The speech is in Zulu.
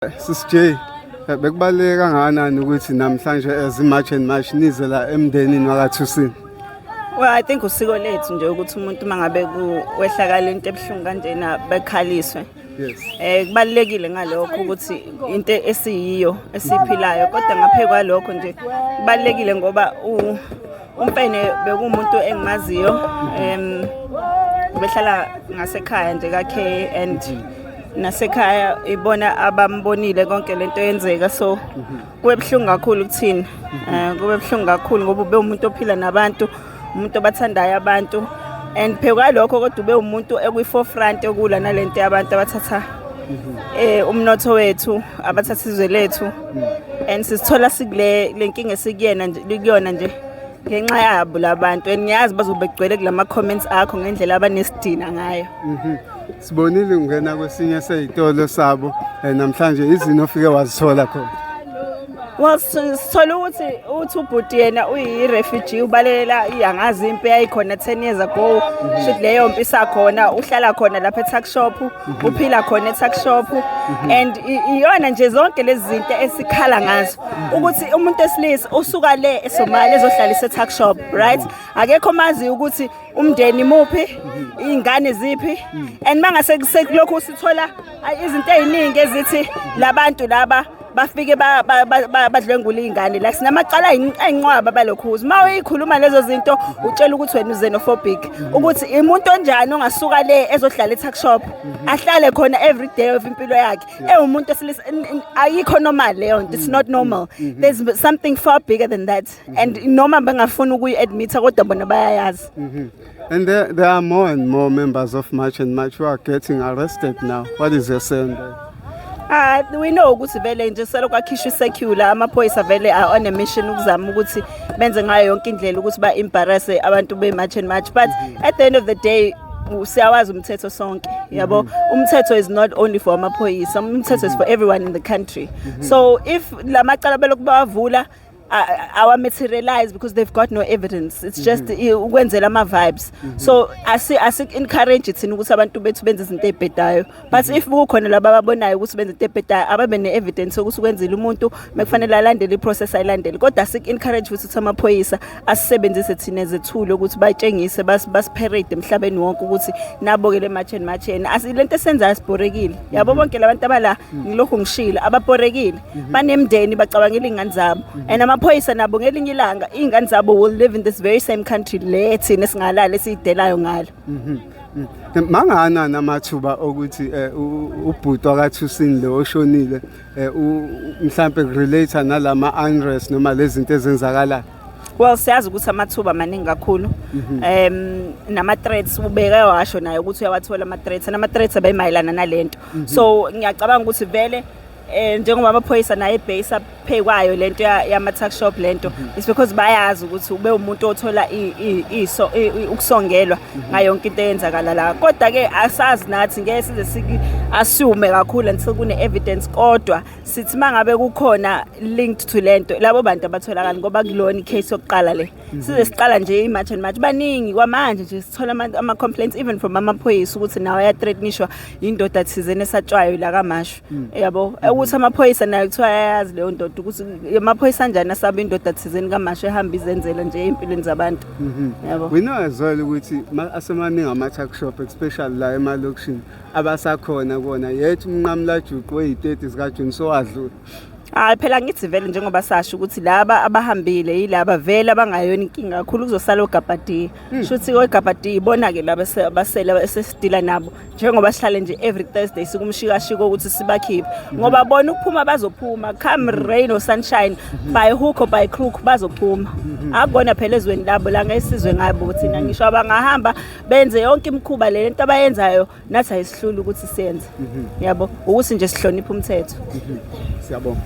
Sis J, bekubaluleke kangakanani ukuthi namhlanje as March and March nize la emndenini wakaThusini? Well, I think usiko lethu nje ukuthi umuntu mangabe kuwehlakala into ebuhlungu kanjena bekhaliswe. Kubalulekile ngalokho ukuthi into esiyiyo esiphilayo, kodwa ngaphe kwalokho nje kubalulekile ngoba uMfene bekuwumuntu engimaziyo, behlala ngasekhaya nje kakhe, and nasekhaya ibona abambonile konke lento yenzeka, so kube buhlungu kakhulu kuthina. Kube buhlungu kakhulu ngoba ube umuntu ophila nabantu, umuntu obathandayo abantu, and phezu kwalokho kodwa ube umuntu ekwi-forefront yokulwa nalento yabantu abathatha umnotho wethu, abathatha izwe lethu, and sisithola sikule lenkinga esikuyena nje, kuyona nje ngenxa yabo labantu, and ngiyazi bazobe begcwele kulama comments akho ngendlela abanesidina ngayo. Sibonile ungena kwesinye sezitolo sabo namhlanje, izini ofike wazithola khona? Well, sithola ukuthi uthi ubhuti yena uyi-refugee, ubalekela iyangazi impi eyayikhona 10 years ago. Shuthi leyo mpi isakhona, uhlala khona lapha e-tuck shop, uphila khona e-tuck shop, and iyona nje zonke lezi zinto esikhala ngazo ukuthi umuntu esilisa usuka le eSomalia ezohlalisa e-tuck shop, right? Akekho mazi ukuthi umndeni muphi, iy'ngane ziphi, and mangase sekulokhu sithola izinto ey'ningi ezithi labantu laba bafike badlwengule iy'ngane la. Sinamacala ayinqwaba balokhuza. Uma uyikhuluma lezo zinto, utshela ukuthi wena u-xenophobic, ukuthi umuntu onjani ongasuka le ezohlala e-tuck shop, ahlale khona every day of impilo yakhe, ewumuntu esilisa. Ayikho normal leyo nto. It's not normal. There's something far bigger than that, and noma bengafuni ukuyi-admit-a, kodwa bona bayayazi. And there are more and more members of March and March who are getting arrested now. What is your say on that? Ah, we know ukuthi vele nje selokhu kwakhishwa i-circular, amaphoyisa vele are on a mission ukuzama ukuthi benze ngayo yonke indlela ukuthi ba-embarrass abantu be-March and March, but at the end of the day siyawazi umthetho sonke, yabo. Umthetho is not only for amaphoyisa, umthetho is for everyone in the country. So if lamacala belokhu bawavula awa-materialize because they've got no evidence, it's just ukwenzela ama-vibes. So asi encourage thina ukuthi abantu bethu benze izinto ey'bhedayo, but if kukhona laba ababonayo ukuthi benze into ebhedayo, ababe ne-evidence yokuthi ukwenzile umuntu, mekufanele alandele i-process, ayilandele. Kodwa asiku-encourage futhi ukuthi amaphoyisa asisebenzise thina zethulo ukuthi batshengise, basi-parade emhlabeni wonke ukuthi nabo-ke le March and March yena. Lento esenzayo, sibhorekile, yabo. Bonke labantu abala, ngilokhu ngishilo, ababhorekile, banemndeni, bacabangela iy'ngane zabo, and amaphoyisa nabo ngelinye ilanga iy'ngane zabo will live in this very same country le thina esingalali, esiyidelayo ngalo. Mangakanani amathuba okuthi ubhuti wakaThusini lo oshonile mhlambe relate nalama unrest noma lezi zinto ezenzakalayo? Well, siyazi ukuthi amathuba maningi kakhulu, nama threats ubeke washo naye ukuthi uyawathola ama threats, nama threats abemayelana nalento. So ngiyacabanga ukuthi vele njengoba amaphoyisa naye ebase aphekwayo lento yama tuck shop lento, it's because bayazi ukuthi ube umuntu othola iso ukusongelwa ngayo yonke into eyenzakala la. Kodwa ke asazi nathi, ngeke size siki assume kakhulu until kune evidence, kodwa sithi mangabe kukhona linked to lento, labo bantu abatholakala, ngoba kulona i-case yokuqala le size siqala nje i-March and March. Baningi kwamanje nje sithola ama-complaints even from amaphoyisa ukuthi nawo ayathreatenishwa indoda thizeni esatshwayo la kaMashu, yabo, ukuthi amaphoyisa nayo kuthiwa ayayazi leyo ndoda, ukuthi amaphoyisa anjani asaba indoda thizeni kaMashu ehamba izenzela nje ey'mpilweni zabantu, yabo. We know as well ukuthi asemaningi ama-tuck shop, especially la emalokishini, abasakhona kona yethu umnqamulajuqu weyi-30 zikaJuni sowadlula. Hayi phela, ngithi vele njengoba sasho ukuthi laba abahambile yilaba vele abangayona inkinga kakhulu, kuzosala ogabhadiya. Shuthi ogabhadiya ibona-ke laba abasele esesidila nabo, njengoba sihlale nje every Thursday sikumshikashika ukuthi sibakhiphe, ngoba bona ukuphuma bazophuma, come rain or sunshine, by hook or by crook bazophuma. Akubona phela ezweni labo la, ngeke sizwe ngabo thina. Ngisho abangahamba benze yonke imikhuba le nto abayenzayo, nathi ayisihluli ukuthi siyenze, yabo, ukuthi nje sihloniphe umthetho. Siyabonga.